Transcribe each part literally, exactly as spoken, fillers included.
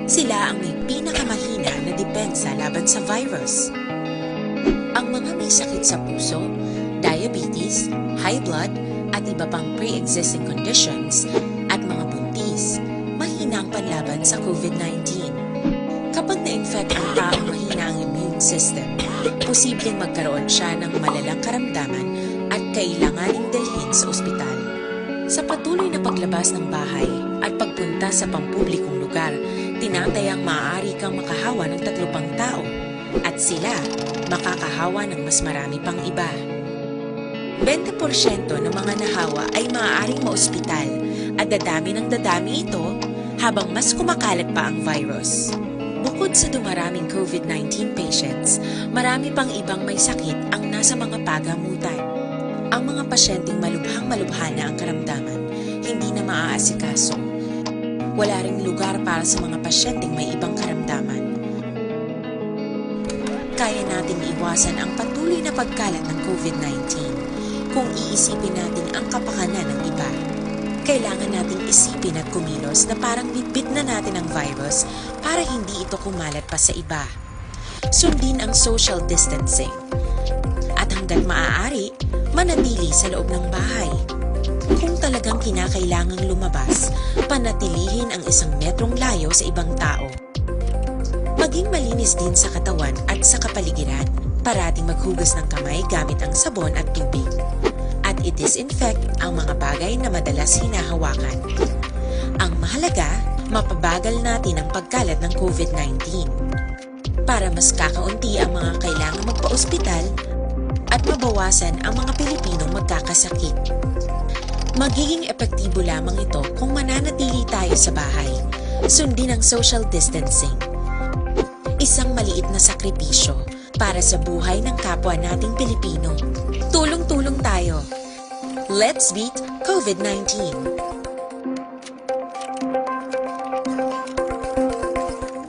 Sila ang may pinakamahina na depensa laban sa virus. Ang mga may sakit sa puso, diabetes, high blood, at iba pang pre-existing conditions, at mga buntis, mahina ang panlaban sa COVID nineteen. Kapag na-infect ang taong mahina ang immune system, posibleng magkaroon siya ng malalang karamdaman at kailanganing dalhin sa ospital. Sa patuloy na paglabas ng bahay at pagpunta sa pampublikong lugar, tinatayang maaari kang makahawa ng tatlo pang tao, at sila makakahawa ng mas marami pang iba. Bente porsyento ng mga nahawa ay maaaring maospital, at dadami ng dadami ito habang mas kumakalat pa ang virus. Bukod sa dumaraming COVID nineteen patients, marami pang ibang may sakit ang nasa mga pagamutan. Ang mga pasyenteng malubhang-malubha na ang karamdaman, hindi na maaasikaso. Wala ring lugar para sa mga pasyenteng may ibang karamdaman. Kaya nating iwasan ang patuloy na pagkalat ng COVID nineteen kung iisipin natin ang kapakanan ng iba. Kailangan nating isipin at kumilos na parang bitbit na natin ang virus para hindi ito kumalat pa sa iba. Sundin ang social distancing. At hanggat maaari, manatili sa loob ng bahay. Kung talagang kinakailangang lumabas, panatilihin ang isang metrong layo sa ibang tao. Maging malinis din sa katawan at sa kapaligiran. Parating maghugas ng kamay gamit ang sabon at tubig. At i-disinfect ang mga bagay na madalas hinahawakan. Ang mahalaga, mapabagal natin ang pagkalat ng COVID nineteen. Para mas kakaunti ang mga kailangang magpa-ospital at mabawasan ang mga Pilipinong magkakasakit. Magiging epektibo lamang ito kung mananatili tayo sa bahay. Sundin ang social distancing. Isang maliit na sakripisyo para sa buhay ng kapwa nating Pilipino. Tulong-tulong tayo. Let's beat COVID nineteen.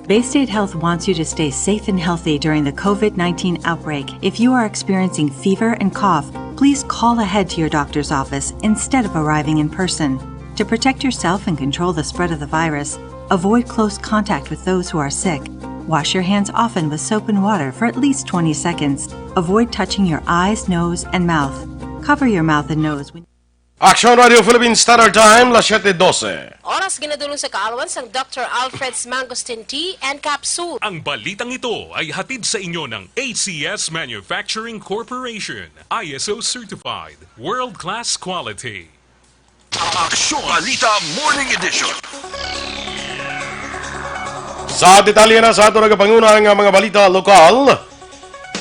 Bay State Health wants you to stay safe and healthy during the COVID nineteen outbreak. If you are experiencing fever and cough, please call ahead to your doctor's office instead of arriving in person. To protect yourself and control the spread of the virus, avoid close contact with those who are sick. Wash your hands often with soap and water for at least twenty seconds. Avoid touching your eyes, nose, and mouth. Cover your mouth and nose when Aksyon Radio Philippine Standard Time, las siete doce. Oras ginadulong sa kaalwan sang Doctor Alfred's Mangosteen Tea and Capsule. Ang balitang ito ay hatid sa inyo ng A C S Manufacturing Corporation, I S O certified, world-class quality. Aksyon Balita Morning Edition. Sa detalye na sa ato nagapanguna nga mga balita lokal,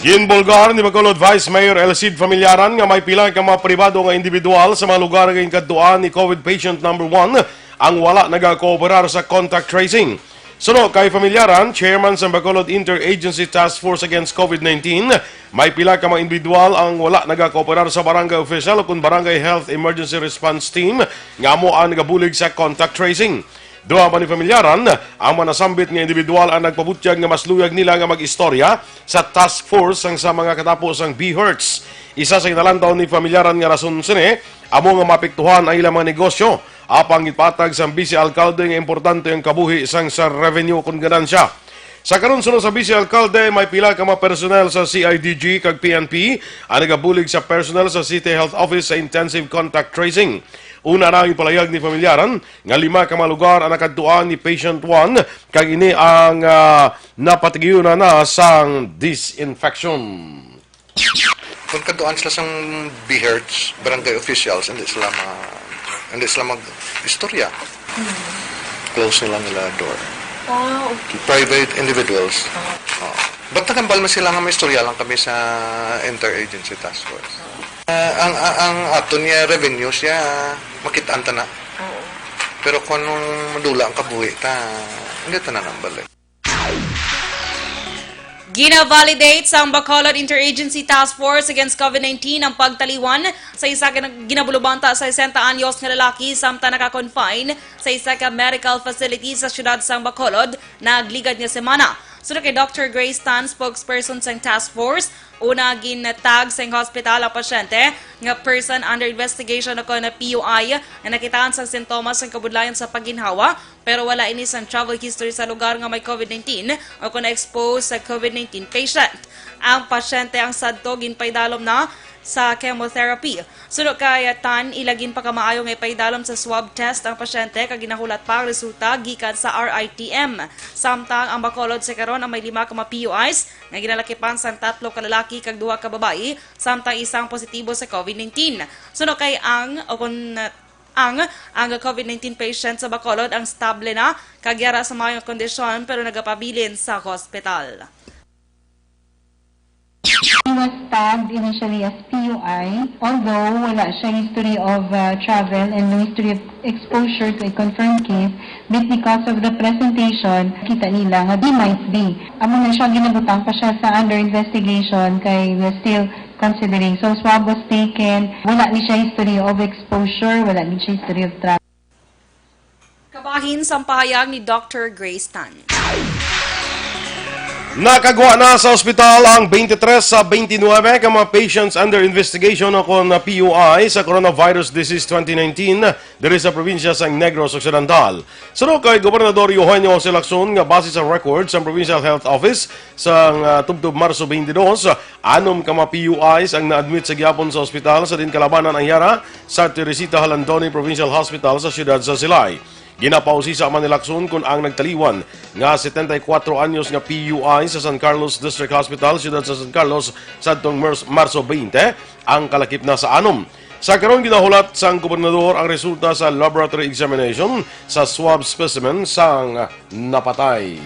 Ginbulgar ni Bacolod Vice Mayor El Cid Familiaran nga may pila ka mga pribado nga individual sa mga lugar nga ginkadtuan ni COVID patient number one ang wala nagakooperar sa contact tracing. Suno kay Familiaran, chairman sa Bacolod Interagency Task Force Against COVID nineteen, may pila ka mga individual ang wala nagakooperar sa barangay official ukon barangay health emergency response team nga amo ang nagabulig sa contact tracing. Duha pa ni Familiaran ang mga nasambit nga individual ang nagpabutyag nga mas luyag nila nga mag-istorya sa task force sang sa mga katapo sang BHERTs. Isa sa ginalantaw ni Familiaran nga rason sini amo nga maapektuhan ang ilang mga negosyo. Apang gipatag sang Vice Alcalde nga importante ang kabuhi sang sa revenue kon ganansya. Sa karon suno sa Vice Alcalde, may pila ka mga personnel sa CIDG kag PNP ang nagabulig sa personnel sa City Health Office sa intensive contact tracing. Una na ang ipalayag ni Familiaran nga lima ka mga lugar ang nakadtuan ni Patient one kag ini ang ah, napatigayon na sang disinfection. Kung kaduan sila sang BHERTs, barangay officials, hindi sila ma hindi sila mag-istorya. Close nila nila door. Ah, okay. Private individuals. Oo. But nakambal man sila nga may istorya lang kami sa interagency task force. Ah, ang ang, ang ato niya revenue siya makitaan ta na. Oo. Pero kung anong madula ang kabuhi ta, hindi ta na nambal eh. Gina-validate sang Bacolod Interagency Task Force Against COVID nineteen ang pagtaliwan sa isa ka ginabulubanta sesenta anyos nga lalaki samtang naka-confine sa isa ka medical facility sa siyudad sang Bacolod nagligad nga semana. Suno kay Doctor Grace Tan, spokesperson sang task force, una gin-tag sang hospital ang pasyente nga person under investigation o kon P U I nga nakitaan sang sintomas sang kabudlayan sa pagginhawa Pero wala ini sang travel history sa lugar nga may COVID nineteen o kon na-expose sa COVID nineteen patient. Ang pasyente ang sadto ginpaidalom na sa chemotherapy. Suno kay Tan, ila ginpakamaayo nga ipaidalom sa swab test ang pasyente kag ginahulat pa ang resulta gikan sa R I T M. Samtang ang Bacolod sa karon ang may lima ka mga P U Is nga ginalakipan sang tatlo ka lalaki kag duha ka babayi, samtang isang positibo sa COVID nineteen. Suno kay ang o kon ang ang COVID nineteen patient sa Bacolod ang stable na kag yara sa maayong kondisyon pero nagapabilin sa hospital. He was tagged initially as P U I, although wala siya history of uh, travel and no history of exposure to a confirmed case, but because of the presentation, kita nila nga he might be. Amo na siya, ginabutang pa siya sa under investigation kay we're still considering. So, swab was taken, wala ni siya history of exposure, wala ni siya history of travel. Kabahin sang pahayag ni Doctor Grace Tan. Nakagwa na sa ospital ang twenty-three sa twenty-nine ka mga patients under investigation o kon P U I sa coronavirus disease twenty nineteen diri sa probinsya sang Negros Occidental. Suno kay Gobernador Eugenio Jose Lacson nga base sa record sang Provincial Health Office sang ah, tubtob Marso twenty-two, anom ka mga P U Is ang na-admit sa gihapon sa ospital sa diin kalabanan ang yara sa Teresita Jalandoni Provincial Hospital sa siyudad sa Silay. Ginapausisa man ni Lacson kon ang nagtaliwan nga setenta y kuatro anyos nga P U I sa San Carlos District Hospital, siyudad sa San Carlos, sadtong Mars-, Marso twenty, ang kalakip na sa anom. Sa karon, ginahulat sang gobernador ang resulta sa laboratory examination sa swab specimen sang napatay.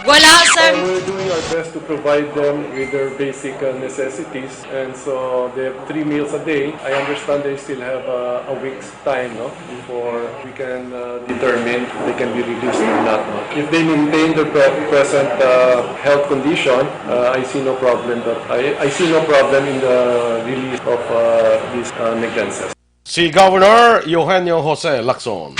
Wala sa We're doing our best to provide them with their basic uh, necessities. And so they have three meals a day. I understand they still have uh, a week's time, no, before we can uh, determine if they can be released or not. No? If they maintain their pre- present uh, health condition, uh, I see no problem. But I, I see no problem in the release of uh, these uh, Negrenses. Si Governor Eugenio Jose Lacson.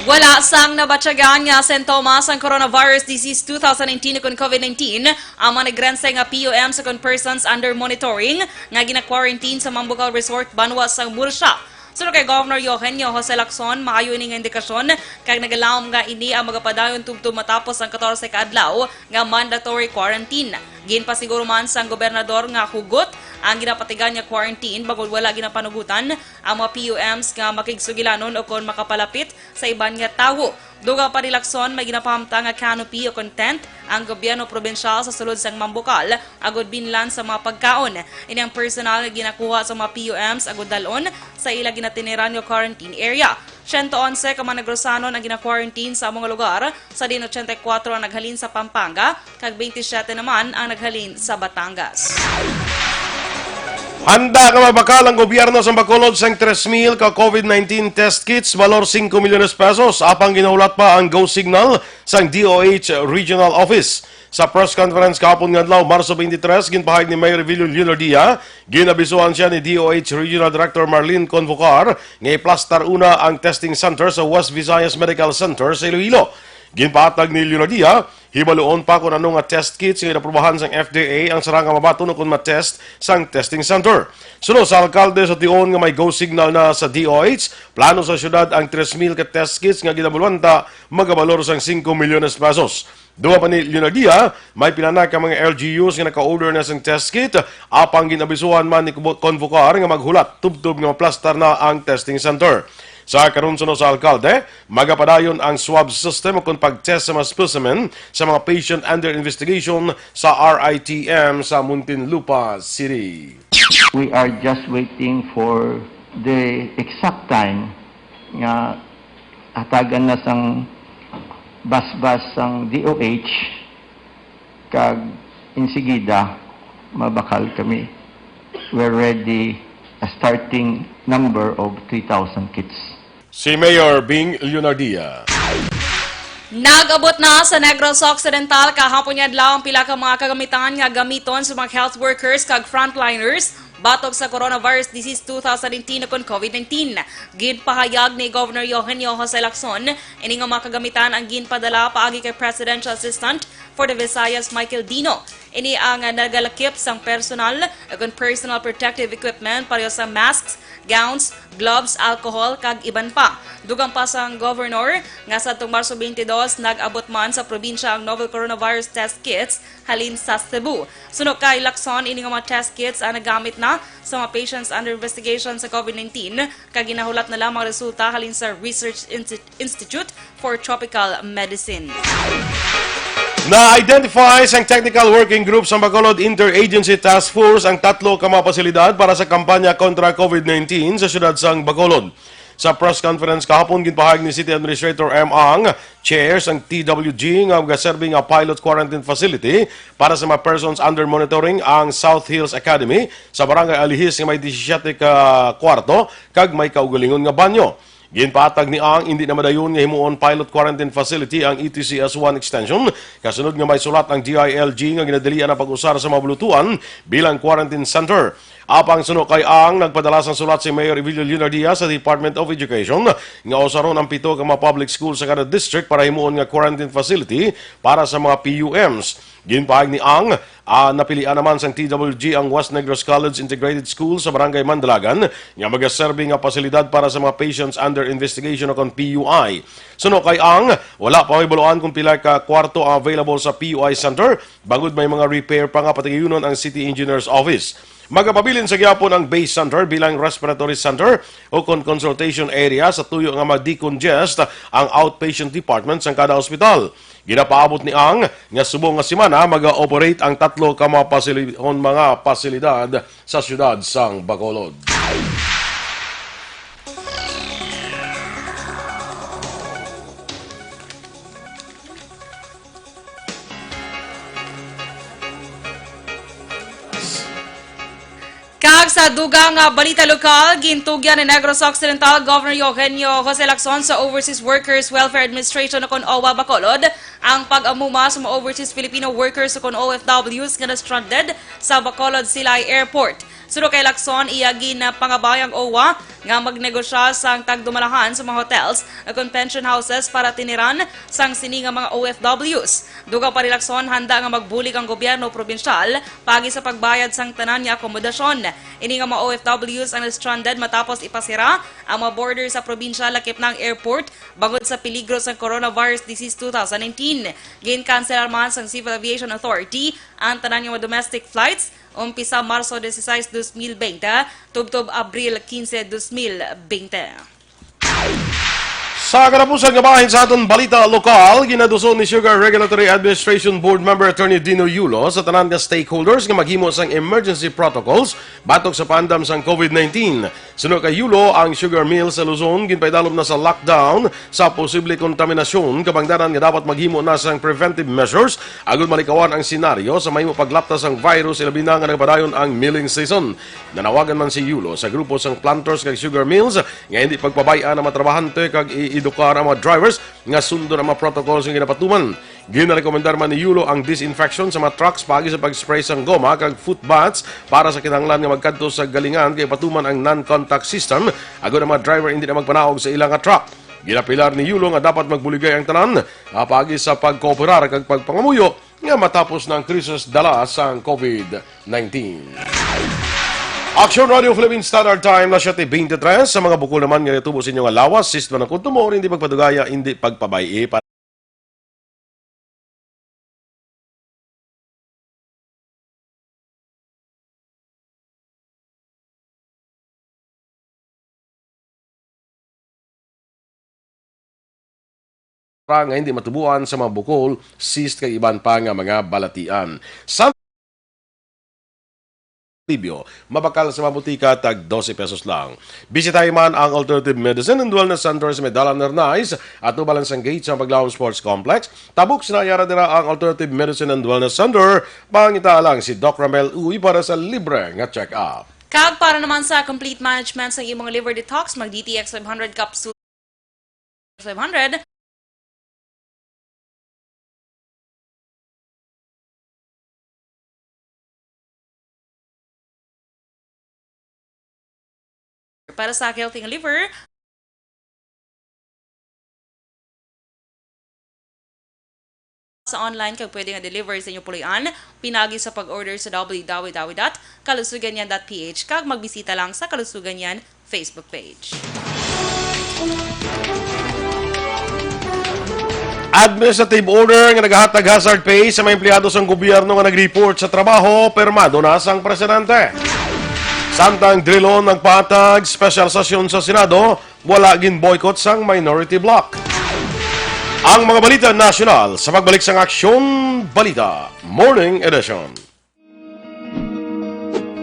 Wala sang nabatyagan nga sintomas ang coronavirus disease two thousand nineteen ukon COVID nineteen ang mga Negrense nga P U M ukon persons under monitoring nga gina-quarantine sa Mambucal Resort, banwa sang Murcia. Suno kay Governor Eugenio Jose Lacson, maayo ini nga indikasyon kag nagalawom nga ini ang magapadayon tubtob matapos ang katorse ka adlaw nga mandatory quarantine. Ginpasiguro man sang gobernador nga hugot ang ginapatigan nga quarantine bangod wala ginapanugotan ang mga P U Ms nga makigsugilanon ukon makapalapit sa iban nga tawo. Dugang pa ni Lacson, may ginapahamtang nga canopy ukon tent ang gobyerno probinsyal sa sulod sang Mambucal agud binlan sa mga pagkaon. Ini ang personal nga ginakuha sa mga P U Ms agud dal-on sa ila ginatiniran nga quarantine area. Siyento onse ka mga Negrosanon ang gina-quarantine sa amo nga lugar, sa diin ochenta y kuwatro ang naghalin sa Pampanga, kag twenty-siyete naman ang naghalin sa Batangas. Handa nga magbakal ang gobyerno sa Bacolod sang tres mil ka COVID nineteen test kits, balor singko milyones pesos, apang ginahulat pa ang go signal sang D O H Regional Office. Sa press conference kahapon nga adlaw, Marso twenty-three, ginpahayag ni Mayor Revilio Leonardia, ginabisuhan siya ni D O H Regional Director Marlene Convocar nga iplastar una ang testing center sa West Visayas Medical Center sa Iloilo. Ginpahatag ni Leonardia, hibaluon pa kung ano nga test kits nga inaprobahan sang F D A ang sarang nga mabaton ukon ma-test sang testing center. Suno sa alkalde, sa tion nga may go signal na sa D O H, plano sa syudad ang tres mil ka test kits nga ginabaluan ta magabalor sang singko milyones pesos. Dugang pa ni Leonardia, may pila na ka mga L G Us nga naka-order na sang test kit, apang gin-abisuhan man ni Kubo-, Convocar nga maghulat tubtob nga maplastar na ang testing center. Sa karon, suno sa alkalde, magapadayon ang swab system ukon pag-test sa mga specimen sa mga patient under investigation sa R I T M sa Muntinlupa City. We are just waiting for the exact time nga hatagan na sang basbas sang D O H, kag insigida mabakal kami. We're ready, a starting number of three thousand kits. Si Mayor Bing Leonardia. Nag-abot na sa Negros Occidental kahapon nga adlaw ang pila ka mga kagamitan nga gamiton sa mga health workers kag frontliners batok sa coronavirus disease two thousand nineteen ukon COVID nineteen. Ginpahayag ni Governor Eugenio Jose Lacson, ini nga mga kagamitan ang ginpadala paagi kay Presidential Assistant for the Visayas, Michael Dino. Ini ang, ah, nagalakip sang personal, ukon personal protective equipment, pareho sa masks, gowns, gloves, alcohol, kag iban pa. Dugang pa sang governor nga sa atong Marso twenty-two, nag-abot man sa probinsya ang novel coronavirus test kits halin sa Cebu. Suno kay Lacson, ini nga mga test kits ang nagamit na sa mga patients under investigation sa COVID nineteen, kag ginahulat na lamang resulta halin sa Research Insti-, Institute for Tropical Medicine. Na-identify sang Technical Working Group sa Bacolod Interagency Task Force ang tatlo ka mga pasilidad para sa kampanya kontra COVID nineteen sa siyudad sang Bacolod. Sa press conference kahapon, ginpahayag ni City Administrator M. Ang, chair sang T W G, nga magaserbi nga pilot quarantine facility para sa mga persons under monitoring ang South Hills Academy sa Barangay Alihis nga may disisiete ka kwarto kag may kaugalingon nga banyo. Ginpaatag ni Ang, hindi na madayon nga himuon pilot quarantine facility ang E T C S one extension, kasunod nga may sulat ang D I L G nga ginadilian ang pag-usar sa mga bulutuan bilang quarantine center. Apang suno kay Ang, nagpadala sang sulat si Mayor Evelio Leonardia sa Department of Education nga usaron ang pito ka mga public school sa kada district para himuon nga quarantine facility para sa mga P U Ms. Ginpahayag ni Ang, ah, napilian naman sang T W G ang West Negros College Integrated School sa Barangay Mandalagan nga magaserbi nga pasilidad para sa mga patients under investigation o kon P U I. Suno kay Ang, wala pa mahibaluan kung pila ka kwarto ang available sa P U I center, bangod may mga repair pa nga patigayunon ang City Engineer's Office. Magapabilin sa gihapon ang Base Center bilang respiratory center o kon consultation area sa tuyo nga ma-decongest ang outpatient department sang kada ospital. Ginapaabot ni Ang nga subong nga semana maga-operate ang tatlo ka mga pasili-, kon mga pasilidad sa siyudad sang Bacolod. Kag sa dugang nga balita lokal, gintugyan ni Negros Occidental Governor Eugenio Jose Lacson sa Overseas Workers Welfare Administration o kon OWWA Bacolod ang pag-amuma sa mga overseas Filipino workers o kon O F Ws nga na-stranded sa Bacolod Silay Airport. Suno kay Lacson, iya ginapangabay ang OWWA nga magnegosya sang tagdumalahan sa mga hotels o kon pension houses para tiniran sang sini nga mga O F Ws. Dugang pa ni Lacson, handa nga magbulig ang gobyerno probinsyal paagi sa pagbayad sang tanan nga akomodasyon. Ini nga mga O F Ws ang na-stranded matapos ipasira ang mga border sa probinsya, lakip na ang airport, bangod sa peligro sang coronavirus disease two thousand nineteen. Ginkanselar man sang Civil Aviation Authority ang tanan nga mga domestic flights umpisa Marso dieciséis, dos mil bente, tubtob Abril quince, dos mil bente. Sa katapusan nga bahin sa aton balita lokal, ginaduson ni Sugar Regulatory Administration Board Member Attorney Dino Yulo sa tanan nga stakeholders nga maghimo sang emergency protocols batok sa paandam sang COVID nineteen. Suno kay Yulo, ang sugar mill sa Luzon ginpaidalom na sa lockdown sa posible kontaminasyon, kabangdanan nga dapat maghimo na sang preventive measures agud malikawan ang senaryo sa mahimo paglapta sang virus, ilabi na nga nagapadayon ang milling season. Nanawagan man si Yulo sa grupo sang planters kag sugar mills nga hindi pagpabay-an ang mga trabahante kag i-edukar ang mga drivers nga sundon ang mga protocols nga ginapatuman. Ginarekomendar man ni Yulo ang disinfection sa mga trucks paagi sa pag-spray sang goma kag foot baths para sa kinahanglan nga magkadto sa galingan kag ipatuman ang non-contact system, agud ang mga driver hindi na magpanaog sa ila nga truck. Ginapilar ni Yulo nga dapat magbuligay ang tanan, ah, paagi sa pagkooperar kag pagpangamuyo nga matapos na ang krisis dala sang COVID nineteen. Action Radio Philippine Standard Time na siyete beintitrés. Sa mga bukol naman nga natubo sa inyo nga lawas, sis man ang kutumor, hindi pagpadugaya, hindi pagpabay-i. Nga hindi matubuan sa mga bukol, cyst kag iban pa nga mga balatian. Sa alibyo, mabakal sa mga butika, tag dose pesos lang. Bisitahi man ang Alternative Medicine and Wellness Center sa may Dalan Hernais, atubang lang sang gate sa Paglawom Sports Complex. Tabok sa Yara dira ang Alternative Medicine and Wellness Center. Pangita lang si Doc Ramel Uy para sa libre nga check-up. Kag para naman sa complete management sa imong liver detox, mag D T X five hundred capsule. Five hundred. Para sa healthy nga liver, sa online kag pwede nga deliver sa inyo puloy-an pinagi sa pag-order sa w w w dot kalusugan yan dot p h kag magbisita lang sa Kalusugan Yan Facebook page. Administrative order nga nagahatag hazard pay sa mga empleyado sang gobyerno nga nag-report sa trabaho, pirmado na sang presidente. Samtang drilon nagpatag special session sa Senado, wala gin-boycott sang minority bloc. Ang mga balita nasyonal sa pagbalik sang Aksyon Balita Morning Edition.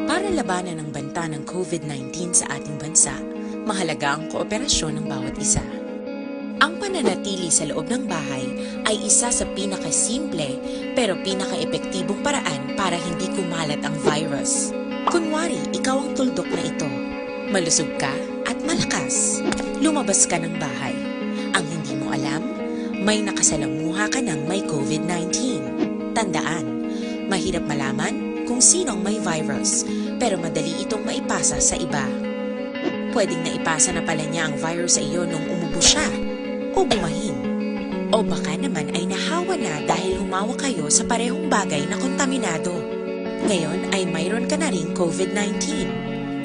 Para labanan ang banta ng covid nineteen sa ating bansa, mahalaga ang kooperasyon ng bawat isa. Ang pananatili sa loob ng bahay ay isa sa pinakasimple pero pinakaepektibong paraan para hindi kumalat ang virus. Kunwari, ikaw ang tuldok na ito. Malusog ka at malakas. Lumabas ka ng bahay. Ang hindi mo alam, may nakasalamuha ka ng may covid nineteen. Tandaan, mahirap malaman kung sino ang may virus, pero madali itong maipasa sa iba. Pwedeng naipasa na pala niya ang virus sa iyo nung umubo siya o bumahin. O baka naman ay nahawa na dahil humawa kayo sa parehong bagay na kontaminado. Ngayon ay mayroon ka na ring covid nineteen.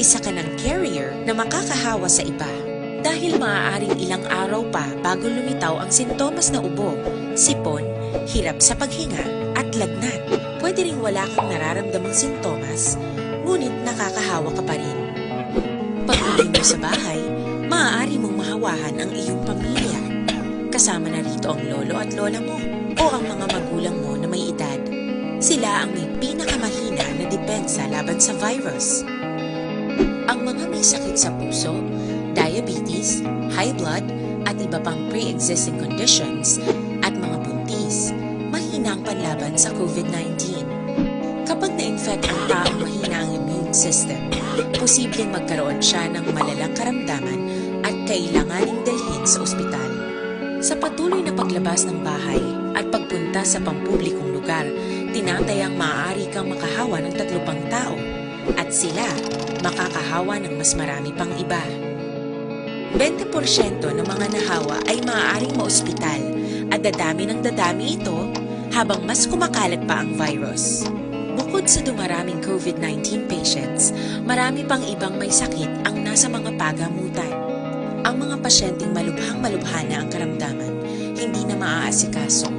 Isa ka ng carrier na makakahawa sa iba. Dahil maaaring ilang araw pa bago lumitaw ang sintomas na ubo, sipon, hirap sa paghinga, at lagnat. Pwede ring wala kang nararamdamang sintomas, ngunit nakakahawa ka pa rin. Pag-uwi mo sa bahay, maaari mong mahawahan ang iyong pamilya. Kasama na rito ang lolo at lola mo o ang mga magulang mo na may edad. Sila ang may pinakamahina na depensa laban sa virus. Ang mga may sakit sa puso, diabetes, high blood, at iba pang pre-existing conditions, at mga buntis, mahina ang panlaban sa covid nineteen. Kapag na-infect ang taong mahina ang immune system, posibleng magkaroon siya ng malalang karamdaman at kailanganing dalhin sa ospital. Sa patuloy na paglabas ng bahay at pagpunta sa pampublikong lugar, tinatayang maaari kang makahawa ng tatlo pang tao, at sila makakahawa ng mas marami pang iba. Bente porsyento ng mga nahawa ay maaaring maospital at dadami ng dadami ito habang mas kumakalat pa ang virus. Bukod sa dumaraming covid nineteen patients, marami pang ibang may sakit ang nasa mga pagamutan. Ang mga pasyenteng malubhang-malubha na ang karamdaman, hindi na maaasikaso.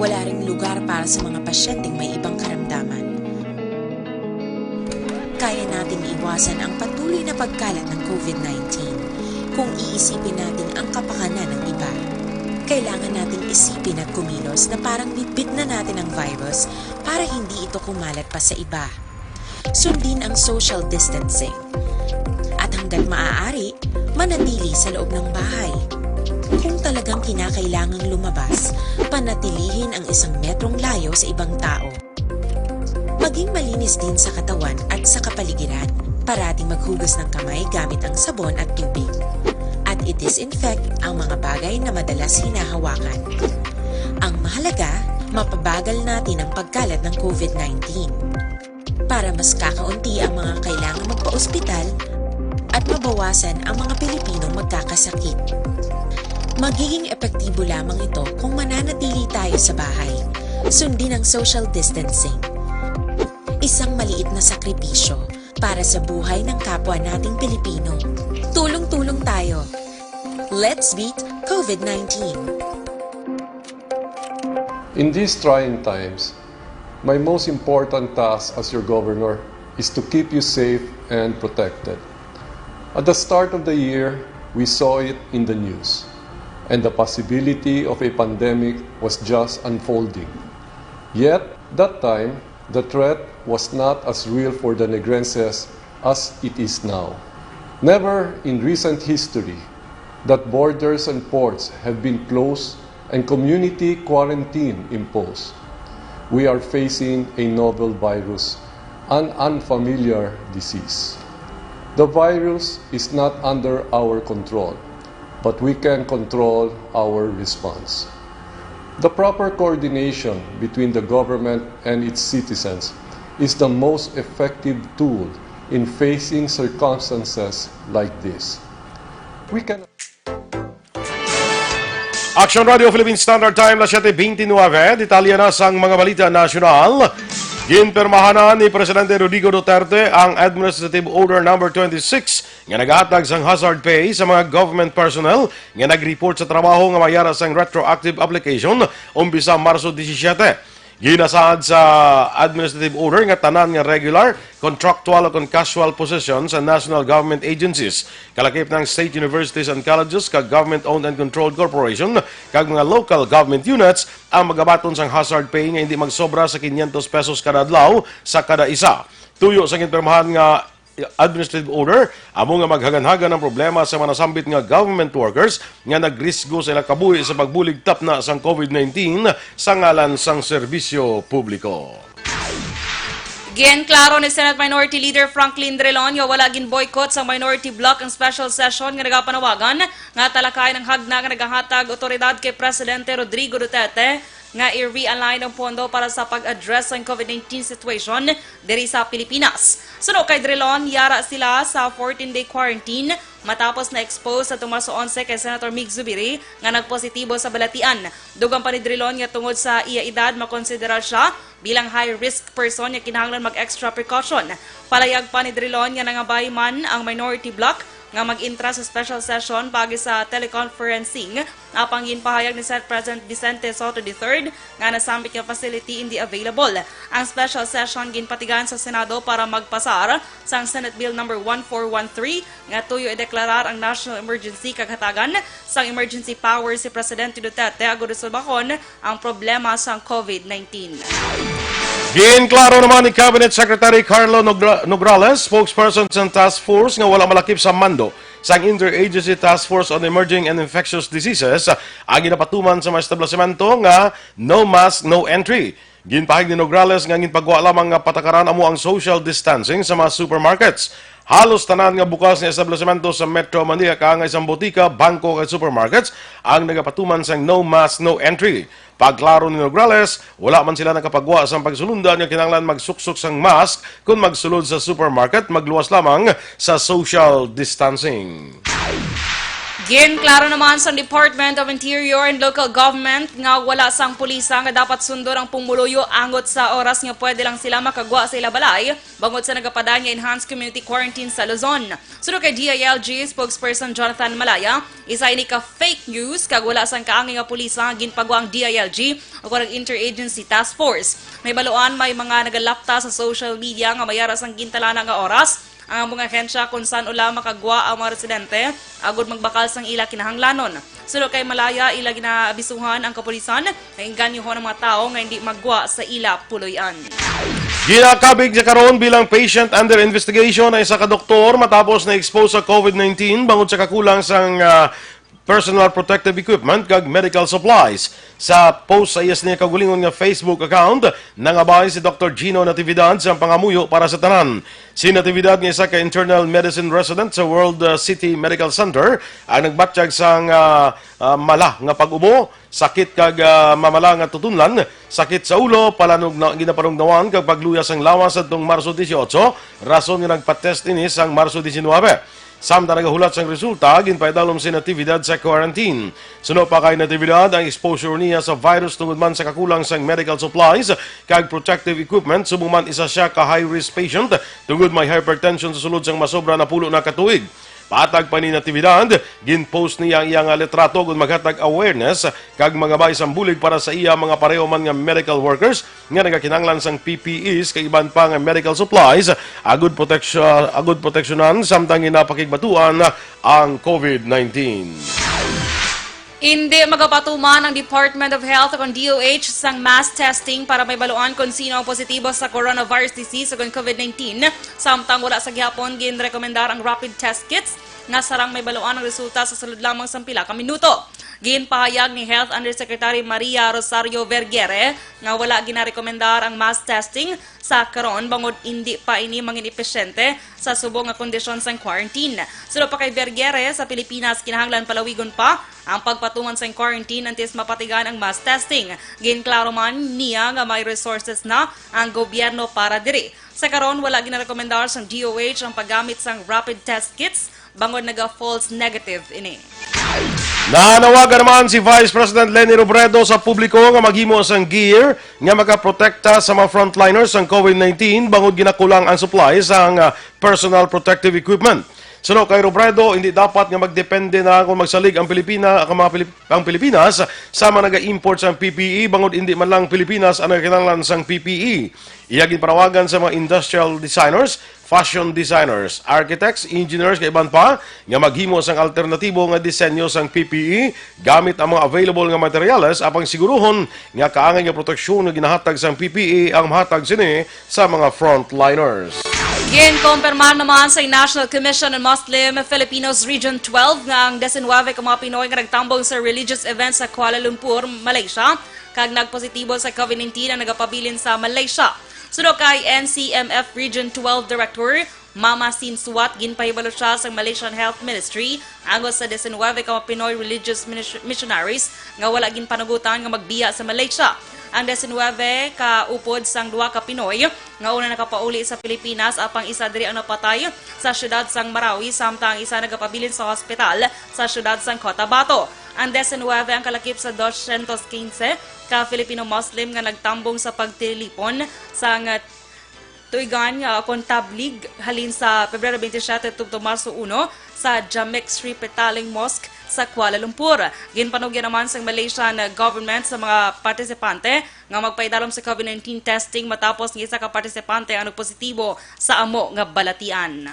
Wala ring lugar para sa mga pasyenteng may ibang karamdaman. Kaya nating iwasan ang patuloy na pagkalat ng covid nineteen kung iisipin natin ang kapakanan ng iba. Kailangan nating isipin at kumilos na parang bitbit na natin ang virus para hindi ito kumalat pa sa iba. Sundin ang social distancing. At hanggat maaari, manatili sa loob ng bahay. Kung talagang kinakailangang lumabas, panatilihin ang isang metrong layo sa ibang tao. Maging malinis din sa katawan at sa kapaligiran. Parating maghugas ng kamay gamit ang sabon at tubig. At i-disinfect ang mga bagay na madalas hinahawakan. Ang mahalaga, mapabagal natin ang pagkalat ng covid nineteen. Para mas kakaunti ang mga kailangang magpa-ospital at mabawasan ang mga Pilipinong magkakasakit. Magiging epektibo lamang ito kung mananatili tayo sa bahay. Sundin ang social distancing. Isang maliit na sakripisyo para sa buhay ng kapwa nating Pilipino. Tulong-tulong tayo. Let's beat covid nineteen. In these trying times, my most important task as your governor is to keep you safe and protected. At the start of the year, we saw it in the news, and the possibility of a pandemic was just unfolding. Yet, that time, the threat was not as real for the Negrenses as it is now. Never in recent history that borders and ports have been closed and community quarantine imposed. We are facing a novel virus, an unfamiliar disease. The virus is not under our control, but we can control our response. The proper coordination between the government and its citizens is the most effective tool in facing circumstances like this. We can Action Radio Philippine Standard Time, las siete veintinueve. Detalye na sang mga balita nasyonal. Ginpirmahanan ni Presidente Rodrigo Duterte ang Administrative Order Number twenty-six nga nagahatag sang hazard pay sa mga government personnel nga nag-report sa trabaho nga mayara sang retroactive application umpisa Marso disisiete. Ginasaad sa administrative order nga tanan nga regular, contractual o kon casual position sa national government agencies, kalakip ng state universities and colleges kag government-owned and controlled corporation kag mga local government units ang magabaton sang hazard pay nga hindi magsobra sa quinientos pesos kada adlaw sa kada isa. Tuyo sa ginpirmahan nga administrative order, amo nga maghaganhagan ang problema sa mga nasambit nga government workers nga nagrisgo sa ilang kabuhi sa pagbulig tapna sang COVID nineteen sa ngalan sang serbisyo publiko. Ginklaro ni Senate Minority Leader Franklin Drilon nga wala gin-boycott sa minority bloc ang special session nga nagapanawagan nga talakayan ang hagna nga nagahatag otoridad kay Presidente Rodrigo Duterte nga i-realign ang pondo para sa pag-address sa COVID nineteen situation diri sa Pilipinas. Suno kay Drilon, yara sila sa fourteen-day quarantine matapos na-expose sa Marso onse kay Senator Mig Zubiri nga nagpositibo sa balatian. Dugang pa ni Drilon nga tungod sa iya edad, makonsiderar siya bilang high-risk person nga kinahanglan mag-extra precaution. Palayag pa ni Drilon nga nangabay man ang minority bloc nga mag-intra sa special session paagi sa teleconferencing, apang ginpahayag ni Senate President Vicente Sotto the third nga nasambit nga facility hindi available. Ang special session ginpatigan sa Senado para magpasar sang Senate Bill number one four one three nga tuyo ideklarar ang national emergency kag hatagan sang emergency power si Presidente Duterte agud resolbahon ang problema sang COVID nineteen. Ginklaro naman ni Cabinet Secretary Carlo Nogra- Nograles, spokesperson sa task force nga wala malakip sa mando sang Interagency Task Force on Emerging and Infectious Diseases, ang ginapatuman sa mga establisemento nga no mask, no entry. Ginpahayag ni Nograles nga ginpagwa lamang nga patakaran amo ang social distancing sa mga supermarkets. Halos tanan nga bukas nga establisemento sa Metro Manila, kaangay sang botika, bangko, kag supermarkets, ang nagapatuman sang no mask, no entry. Pagklaro ni Nograles, wala man sila nakapagwa sang pagsulundan nga kinahanglan magsuksok sang mask kon magsulod sa supermarket, magluwas lamang sa social distancing. Ginklaro naman sang Department of Interior and Local Government nga wala sang pulisa nga dapat sundon ang pumuluyo angot sa oras nga pwede lang sila makagwa sa ila balay bangod sa nagapadayon nga enhanced community quarantine sa Luzon. Suno kay D I L G spokesperson Jonathan Malaya, isa ini ka fake news kag wala sang kaangay nga pulisa nga ginpagwa ang D I L G o kon ang Interagency Task Force. May baluan may mga nagalapta sa social media nga mayara sang gintalana nga oras ang mga ahensya kung san-o lang makagwa ang mga residente agud magbakal sang ila kinahanglanon. Suno kay Malaya, ila ginaabisuhan ang kapulisan nga inganyohon ang mga tawo nga hindi maggwa sa ila puloy-an. Ginakabig sa karon bilang patient under investigation ang isa ka doktor matapos na-expose sa COVID nineteen bangod sa kakulang sang ah, personal protective equipment kag medical supplies. Sa post sa iya sini kaugalingon nga Facebook account, nangabay si Doktor Gino Natividad sa pangamuyo para sa tanan. Si Natividad nga isa ka internal medicine resident sa World uh, City Medical Center ang nagbatyag sang uh, uh, mala nga pag-ubo, sakit kag uh, mamala nga tutunlan, sakit sa ulo, palanog na ginapanugnawan kag pagluya sang lawas adtong Marso dieciocho, rason nga nagpa-test ini sang Marso diecinuebe. Samtang nagahulat sang resulta, ginpaidalom si Natividad sa quarantine. Suno pa kay Natividad ang exposure niya sa virus tungod man sa kakulang sang medical supplies kag protective equipment, subong man isa siya ka high-risk patient tungod may hypertension sa sulod sang masobra na pulo na ka tuig. Patag pa ni Natividad, gin-post niya ang iya nga litrato kon maghatag awareness kag mangabay sang bulig para sa iya mga pareho man nga medical workers nga nagakinahanglan sang P P Es kag iban pa nga medical supplies agud proteksyon agud proteksyonan samtang ginapakigbatuan ang COVID nineteen. Indi magapatuman ang Department of Health o D O H sang mass testing para may baluan kung sino ang positibo sa coronavirus disease o COVID nineteen, samtang wala sa gihapon ginrekomendar ang rapid test kits nga sarang may baluan ang resulta sa sulod lamang sang pila ka minuto. Ginpahayag ni Health Undersecretary Maria Rosario Vergere nga wala ginarekomendar ang mass testing sa karon bangod indi pa ini mangin episyente sa subong nga kondisyon sang quarantine. Suno pa kay Vergere, sa Pilipinas kinahanglan palawigon pa ang pagpatuman sang quarantine antes mapatigan ang mass testing. Ginklaro man niya nga may resources na ang gobyerno para diri. Sa karon, wala ginarekomendar sang D O H ang paggamit sang rapid test kits bangod naga-false negative ini. Nanawagan naman si Vice President Leni Robredo sa publiko nga maghimo sang gear nga makaprotekta sa mga frontliners sang COVID nineteen bangod ginakulang ang supply sang, ah, personal protective equipment. Suno kay Robredo, hindi dapat nga magdepende na kung magsalig ang Pilipina, ang mga Pilip-, ang Pilipinas sa mga naga-import sang P P E bangod hindi man lang Pilipinas ang nagakinahanglan sang P P E. Iya ginpanawagan sa mga industrial designers, fashion designers, architects, engineers, kag iban pa nga maghimo sang alternatibo nga disenyo sang P P E gamit ang mga available nga materyales, apang siguruhon nga kaangay nga proteksyon nga ginahatag sang P P E ang mahatag sini sa mga frontliners. Ginkumpirmar naman sa National Commission on Muslim Filipinos Region twelve nga ang diecinuebe ka mga Pinoy nga nagtambong sa religious event sa Kuala Lumpur, Malaysia, kag nagpositibo sa COVID nineteen ang nagapabilin sa Malaysia. Suno kay N C M F Region twelve Director Mama Sin Suat, ginpahibalo siya sa Malaysian Health Ministry angot sa diecinuebe ka mga Pinoy religious minis-, missionaries nga wala ginpanugutan nga magbiya sa Malaysia. Ang diecinuebe ka upod sang duha ka Pinoy nga una nakapauli sa Pilipinas, apang isa diri ang napatay sa siyudad sang Marawi, samtang ang isa nagapabilin sa hospital sa siyudad sang Cotabato. Ang diecinuebe ang kalakip sa dosyentos quince ka Filipino Muslim nga nagtambong sa pagtilipon sang tuigan nga kon tablig halin sa Pebrero twenty-seven tubtob Marso uno sa Jamek Sri Petaling Mosque sa Kuala Lumpur. Ginpanugyan naman sang Malaysian government sa mga partisipante nga magpaidalom sa COVID nineteen testing matapos nga isa ka partisipante ang nagpositibo sa amo nga balatian.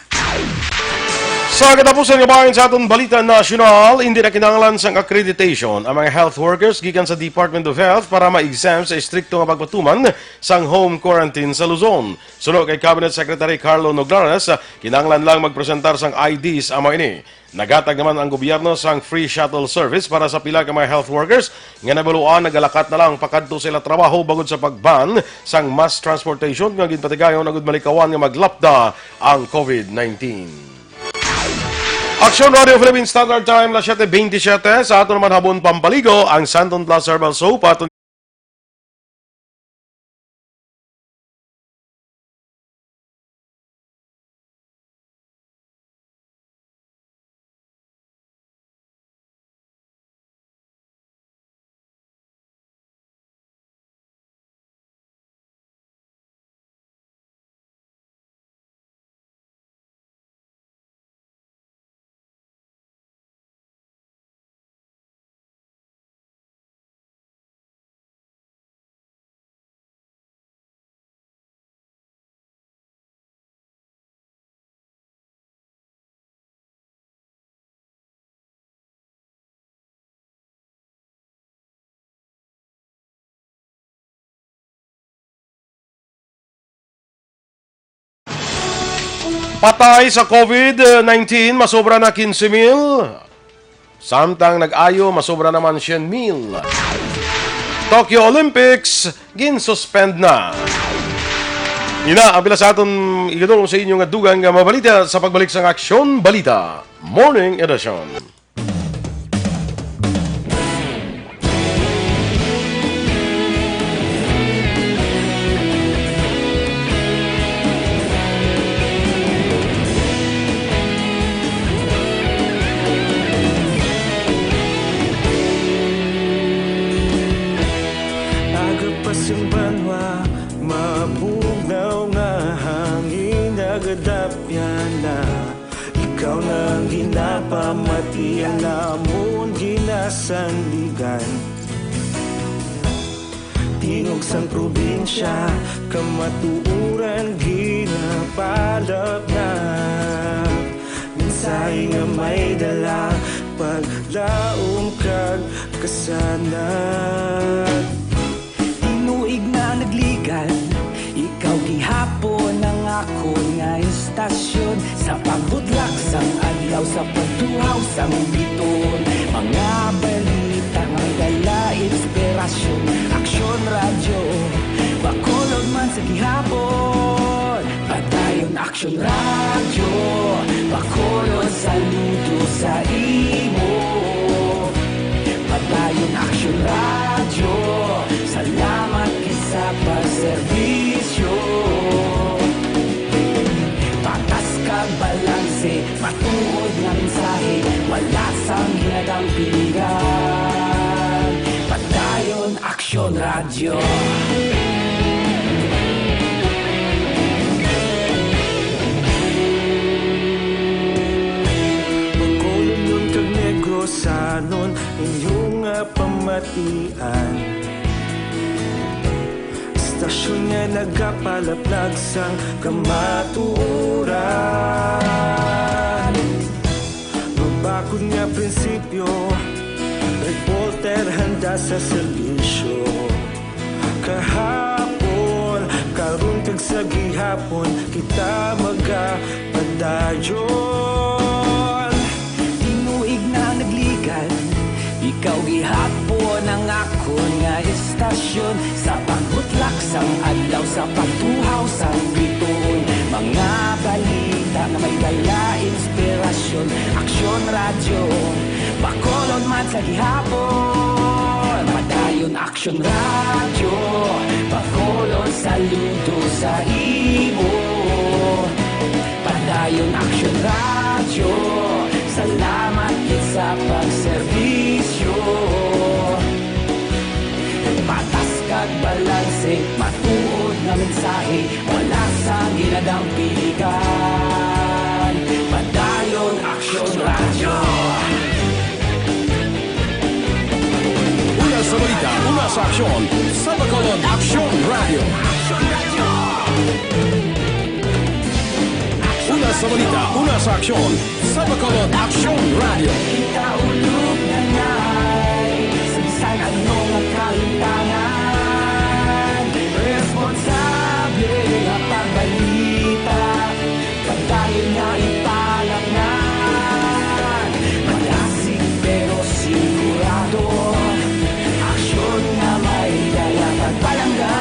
Sa katapusan nga bahin sa aton balita nasyonal, hindi na kinahanglan sang accreditation ang mga health workers gikan sa Department of Health para ma-exempt sa istrikto nga pagpatuman sang home quarantine sa Luzon. Suno kay Cabinet Secretary Carlo Noglares, kinahanglan lang magpresentar sang I Ds ang mga ini. Naghatag naman ang gobyerno sang free shuttle service para sa pila ka mga health workers nga nabaluan nagalakat na lang pakadto sa ila trabaho bangod sa pag-ban sang mass transportation nga ginpatigayon agud malikawan nga maglapda ang COVID nineteen. Aksyon Radio Philippine Standard Time, las siete veintisiete. Sa ato naman habon pampaligo, ang Santon Plus Herbal Soap aton Patay sa COVID nineteen, masobra na quince mil. Samtang nag-ayo, masobra naman syen mil. Tokyo Olympics, ginsuspend na. Ina, ang pila sa aton igadulong sa inyo nga dugang nga mabalita sa pagbalik sang Aksyon Balita Morning Edition. Agapas ang banwa, mabugnaw nga hangin, nagadapyan na. Ikaw na ang ginapamati, ang amon ginasandigan. Tingog sang probinsya, kamatuoran ginapalapnap. Mensahe nga may dala, paglaom kag kasanag. Tinuig na nagligad, ikaw gihapon ang akon nga istasyon. Sa pagbutlak sang adlaw, sa pagtuhaw sang biton, mga balita nga dala inspirasyon. Aksyon Radyo Bacolod man sa gihapon. Padayon Aksyon Radyo Bacolod, saludo sa imo. Padayon Aksyon Radyo, salamat gid sa pagserbisyo. Patas kag balanse, matuod nga mensahe, wala sang ginagawa. Pilihan, Padayon Aksyon Radyo. Bacolod kag Negrosanon, inyo nga pamatian. Estasyon nga nagapalaplag sang kamatuoran. Mabakod nga prinsipyo, reporter handa sa serbisyo. Kahapon, karon kag sa gihapon, kita magapadayon. Tinuig na nagligad, ikaw gihapon ang akon nga estasyon. Sa pagbutlak sang adlaw, sa pagtuhaw sang bituon, mga balita nga may dala inspirasyon. Aksyon Radyo, Bacolod man sa gihapon. Padayon Aksyon Radyo, Bacolod saludo sa imo. Padayon Aksyon Radyo, salamat gid sa pagserbisyo. Patas kag balanse, matuod nga mensahe, wala sang ginadampigan. Padayon Aksyon Radyo. Una sa balita, una sa aksyon, sa Bacolod Aksyon Radyo. Una sa balita, una sa aksyon, sa Bacolod Aksyon Radyo. Kaulog na ngay, sa bisan ano nga kahitangan, responsable nga pagbalita, padayon nga ipalapnan. Malasig pero sigurado, aksyon nga may dala kag palangga.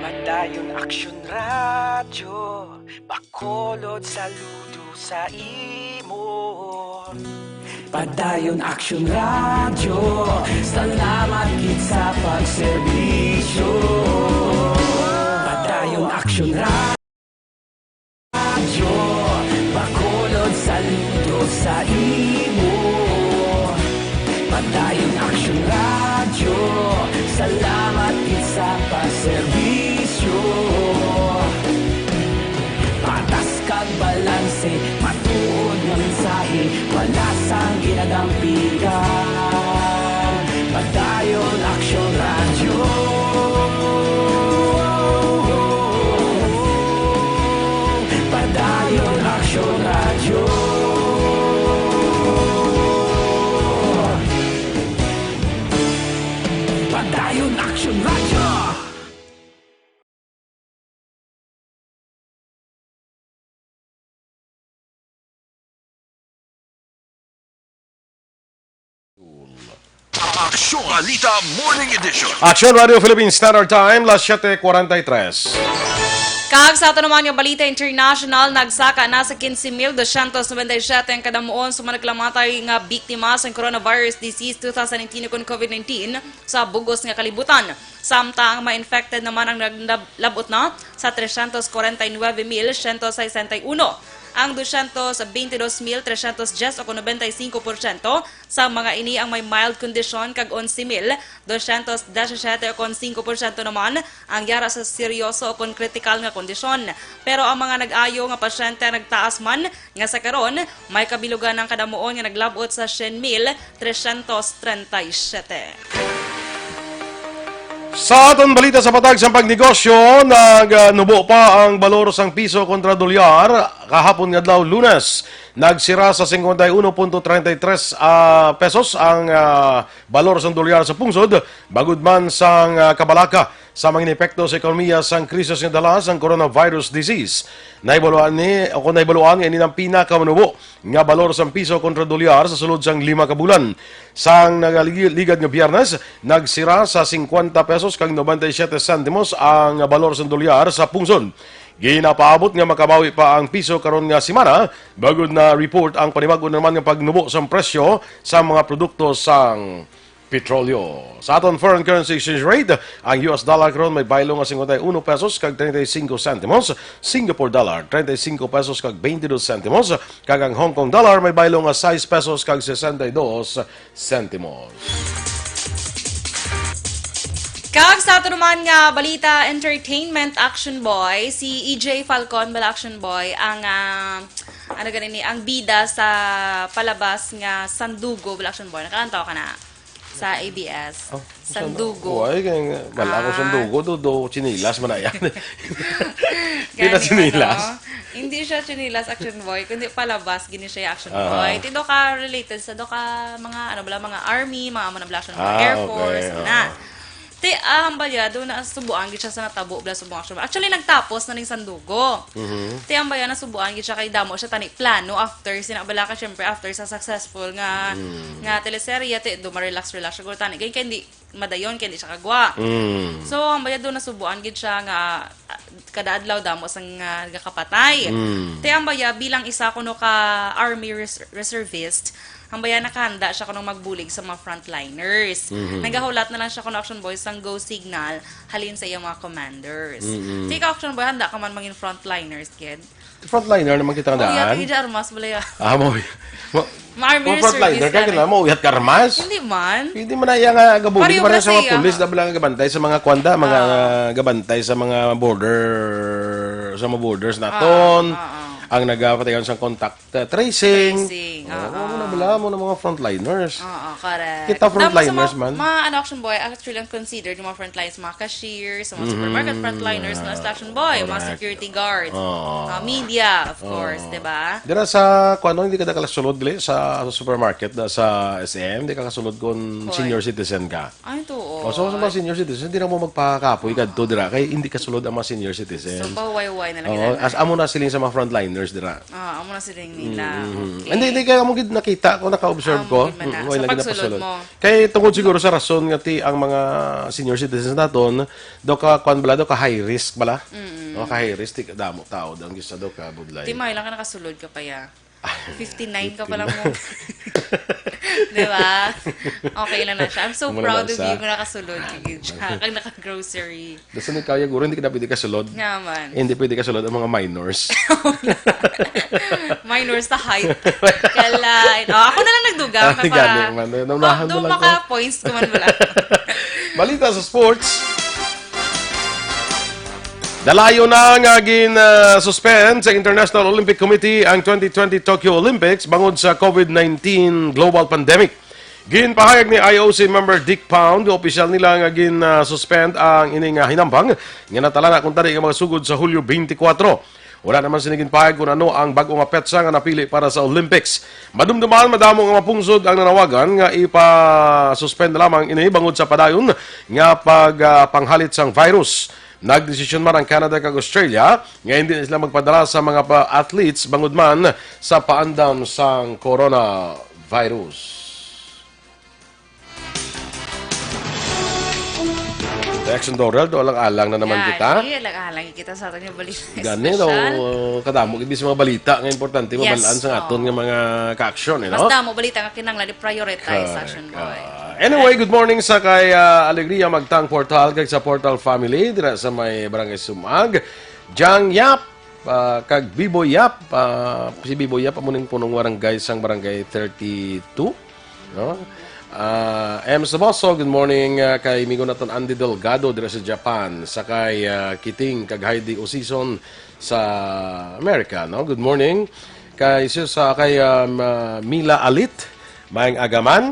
Padayon Aksyon Radyo, Bacolod saludo sa imo. Padayon Aksyon Radyo, salamat gid sa pagserbisyo. Padayon Aksyon Radyo, Bacolod saludo sa imo. Padayon Aksyon Radyo, salamat gid sa pagserbisyo. Patas kag balanse, matuod nga mensahe, wala sang ginadampigan. Padayon Aksyon Radyo. Padayon Aksyon Radyo. Padayon Aksyon Radyo. Aksyon Balita Morning Edition. Aksyon Radio Philippine Standard Time, las siete cuarenta y tres. Kag sa ato naman nga balita international, nagsaka na sa quince mil doscientos noventa y siete ang kadamuon sa mga naglamatay nga biktima sa coronavirus disease two thousand nineteen ukon COVID nineteen sa bug-os nga kalibutan. Samtang ang mga infected naman ang naglab-, labot na sa trescientos cuarenta y nueve mil ciento sesenta y uno. Ang doscientos veintidós mil trescientos dies o kon noventa y cinco porsyento sa mga ini ang may mild condition kag onse mil doscientos disisiete o kon singko porsyento naman ang yara sa seryoso o kon kritikal nga kondisyon. Pero ang mga nag-ayo nga pasyente nagtaas man nga sa karon may kabilugan ang kadamuon nga naglabot sa syen mil trescientos treinta y siete. Sa aton balita sa patag sang pagnegosyo, nagnubo pa ang balor sang piso kontra dolyar kahapon nga adlaw, Lunes. Nagsira sa cincuenta y uno punto treinta y tres, ah, pesos ang, ah, balor sang dolyar sa pungsod, bangod man sang, ah, kabalaka sa mga inepekto sa ekonomiya sang krisis nga dala sang coronavirus disease. Nahibaluan ni, o kon nahibaluan nga ini ang pinakamanubo nga balor sang piso kontra dolyar sa sulod sang lima ka bulan. Sang nagaligad nga Biyernes, nagsira sa cincuenta pesos kag noventa y siete sentimos ang balor sang dolyar sa pungsod. Ginapaabot nga makabawi pa ang piso karon nga semana, bangod na report ang panibag-o na naman nga pagnubo sang presyo sa mga produkto sang petrolyo. Sa aton foreign currency exchange rate, ang U S dollar karon may baylo nga cincuenta y uno pesos kag treinta y cinco centimos, Singapore dollar treinta y cinco pesos kag veintidós centimos, kag ang Hong Kong dollar may baylo nga sais pesos kag sesenta y dos centimos. Kag sa ato naman nga balita, entertainment, Action Boy, si E J Falcon, bala, Action Boy, ang, ah, ano gani ni, ang bida sa palabas nga Sandugo, bala, Action Boy. Nakalantaw ka na sa A B S. Oh, Sandugo. Wala ko, ah, Sandugo, do, do, chinilas man na yan. Hindi na chinilas. Hindi siya chinilas, Action Boy, kundi palabas gini siya, Action Boy. Ti do ka related sa do ka mga, ano bala, mga army, mga amo na bala, Action Boy, Air Force, na. Ti, ah, hambal ya, do na subuan gid siya sa natabo bala, subong, Action Boy. Actually, nagtapos na ning Sandugo. Ti, hambal ya, nasubuan gid siya kay damo siya tani plano after, sina bala ka, syempre, after sa successful nga, nga teleserye, ti, do ma-relax, relax siya, guro tani. Kay, kay hindi, madayon kay di siya kagwa. So, ang bayad do nasubuan gid siya nga, ah, kada adlaw damo sang, ah, nagakapatay. Ti ang baya bilang isa kuno ka army res-, reservist, ang baya nakahanda siya kuno magbulig sa mga frontliners. Nagahulat na lang siya kuno, Action Boy, sang go signal halin sa iyang mga commanders. Ti ikaw, Action Boy, handa ka man mangin frontliners, kid? Frontliner naman kita nga daan. Mauyat ka gid armas, balaya. Ah, mo, mo, Ma-army mo frontliner reservist ka, yan, kailangan eh. Mauyat ka armas. Hindi man. Hindi man na iya nga gabulig, pareho sa mga pulis, na bala nga gabantay sa mga kwanda, mga gabantay sa mga border, sa mga borders naton. Ah, ah. Ang nagapatayon sa contact, uh, tracing. Tracing, oo, oo. Ano na bala mo ng mga frontliners? Oo, correct. Kita frontliners man. Mga, ano, Action Boy, actually, ang considered yung mga frontliners, mga cashiers, sa mga supermarket frontliners, mga station boy, mga security guards, ah, media, of course, di ba? Dira sa, kuwan, hindi ka nakasulod, dili, sa, sa supermarket, da, sa S M, di ka kasulod kung senior citizen ka. Ay, ito, oh. So, sa mga senior citizen, di na mo magpakapoy kadto dira, kay hindi kasulod ang mga senior citizen. So, pahuway-huway na lang. Oo, as amo na siling sa mga frontliners dira. Ah, amo na siling nila. Okay. Hindi, hindi kaya mo gid nakita ko, naka-observe ko. Sa pagsulod mo. Kay tungod siguro sa rason nga ti ang mga senior citizens naton, do ka, kwan bala, do ka high risk bala. No, ka high risk, ti kadamo tao, ang gisa do ka budlay. Ti may lang ka nakasulod ka pa ya. Fifty-nine ka pa lang mo. Di ba? Okay lang na siya. I'm so proud of you nga nakasulod ka gid siya. Kag naka-grocery. Basta ni kaya, guro, hindi ka na pwede kasulod. Nga man. Eh, hindi pwede kasulod ang mga minors. Minors sa height. Kalain. Oh, ako na lang nagdugang. Ah, para gani man. Naunahan mo lang ko. Maka-points ko man wala. Balita sa sports. Dalayo na nga gin, ah, suspend sa International Olympic Committee ang twenty twenty Tokyo Olympics bangod sa COVID nineteen global pandemic. Ginpahayag ni I O C member Dick Pound nga opisyal nila nga gin-suspend ang ini nga hinambang nga natalana kuntani nga mga sugod sa Hulyo twenty-four. Wala naman sini ginpahayag kung ano ang bag-o nga petsa nga napili para sa Olympics. Madumduman, madamo nga mga pungsod ang nanawagan nga ipa-suspend na lamang ini bangod sa padayon nga pag, ah, panghalit sang virus. Nagdesisyon man ang Canada kag Australia nga hindi na sila magpadala sa mga pa-, athletes bangod man sa paandam sang coronavirus. Reaction Doral, do alang-alang na naman kita. Gani, alang-alang kita sa aton nga balita. Gani daw, kadamo gid sa mga balita nga importante mabalaan sa aton nga mga ka-action, eh, no? Mas damo balita nga kinahanglan i-prioritize, Action Boy. Ah, anyway, good morning sa kay, ah, Alegria Magtang Portal, kag sa Portal family dira sa may Barangay Sumag. Jang Yap, ah, kag Biboy Yap, ah, si Biboy Yap amo ning punong barangay sang Barangay thirty-two, no? Ah, M Saboso, good morning, ah, kay amigo naton Andy Delgado dira sa Japan, sa kay, ah, Kiting kag Heidi Osison sa America, no? Good morning. Kay sis, ah, kay, ah, Ma-, Mila Alit, maayong aga man.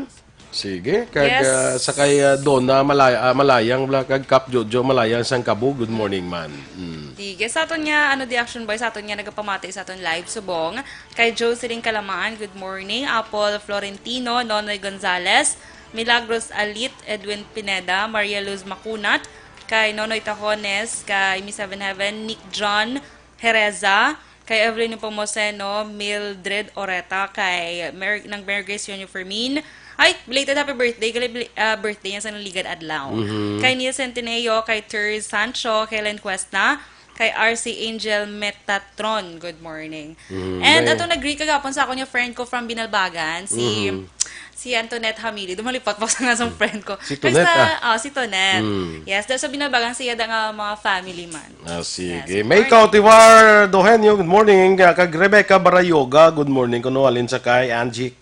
Sige, kag, ah, sa kay, ah, Donna Malay-, ah, Malayang bala kag Kap Jojo Malayang sang Kabu, good morning man. Mm. Sige, sa aton nga, ano, di Action Boy, sa aton nga nagapamati sa aton live subong, kay Jocelyn Kalamaan, good morning. Apple Florentino, Nonoy Gonzales, Milagros Alit, Edwin Pineda, Maria Luz Macunat, kay Nonoy Tajones, kay Miss Heaven Heaven, Nick John Hereza, kay Evelyn Nepomuceno, Mildred Oreta, kay Mer-, nang Mergres Junior Fermin. Ay, belated happy birthday, gali, bel-, ah, birthday niya sa naligad adlaw. Kay Neil Centineo, kay Terz Sancho, Helen Cuesta, Kay R C Angel Metatron, good morning. Mm, And may- ato nag-greet kagapon sa akon nga friend ko from Binalbagan, si Mhm. si Antoinette Hamili. Dumalipat pa sa nga sang friend ko. Si Pero Tonet, sa, ah. oh, si Tonet. Mm. Yes, dahil sa Binalbagan, siya da nga mga family man. Ah, sige. Yes, good May morning. Cautivar Dohenyo, good morning. Ah, kag Rebecca Barayoga, good morning. Kuno halin sa kay Angie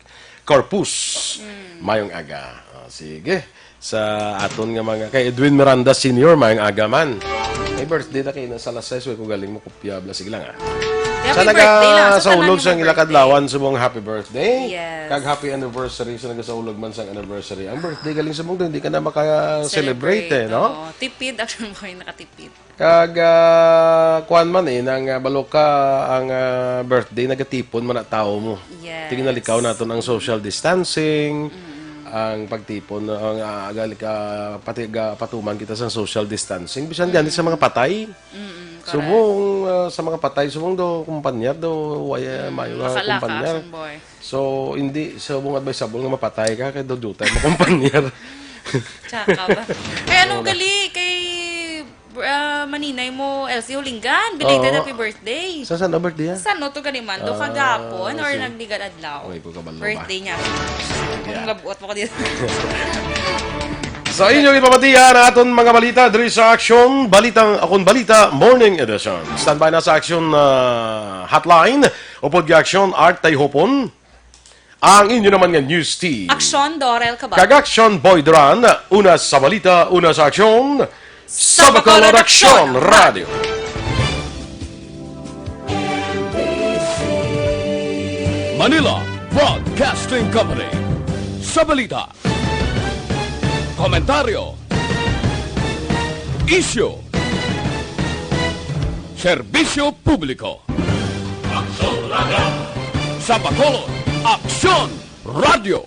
Corpus. Mm. Mayong aga. Ah, sige. Sa aton nga mga, kay Edwin Miranda Senior, mayong aga man. May birthday na kayo na sa alas sais, way ko galing mo kopya, bla. Sige lang, ah. Happy Sa naga birthday lang. sa Sa tanan ulog nga sang ila birthday. kadlawan, subong happy birthday. Yes. Kag happy anniversary sa naga sa ulog man sang anniversary. Ang birthday galing subong doon, hindi ka na maka-celebrate eh, no? Oo. Tipid, actually, mo kayo nakatipid. Kag ah, kuan man eh, nang ah, balo ka ang ah, birthday, nagatipon man na tao mo. Yes. Tinalikaw naton ang social distancing, ang pagtipon, ang ah, agal ka, pati ga, patuman kita sa social distancing. Bisan gani sa mga patay. Mm-mm, correct. Subong ah, sa mga patay, subong do kumpanyar do, way ah, mayo nga Makalaka, kumpanyar. Sumboy. So, hindi subong advisable nga mapatay ka kay do dutay mo kumpanyar. Tsaka ba? Kay ano gali? Kay ah, maninay mo, Elsie Hulingan. Belated Oo. happy birthday. Sa saan ang birthday? Ah? Saan no to gali man? Do Ah, kagapon or sige. nagligad adlaw? Way ko kabalo ba? Birthday niya. Kung labuot mo ko dito. Sa inyo ipamatiya na aton mga balita diri sa Aksyon, Balitang Akon Balita Morning Edition. Standby na sa Aksyon ah, Hotline, upod kay Aksyon Art Tayhopon, ang inyo naman nga news team. Aksyon, Dorel Cabal. Kag Aksyon Boy Duran, una sa balita, una sa aksyon, sa Bacolod Aksyon Radio. Manila Broadcasting Company. Sa balita, komentaryo, isyu, serbisyo publiko. Sa Bacolod, Aksyon Radio.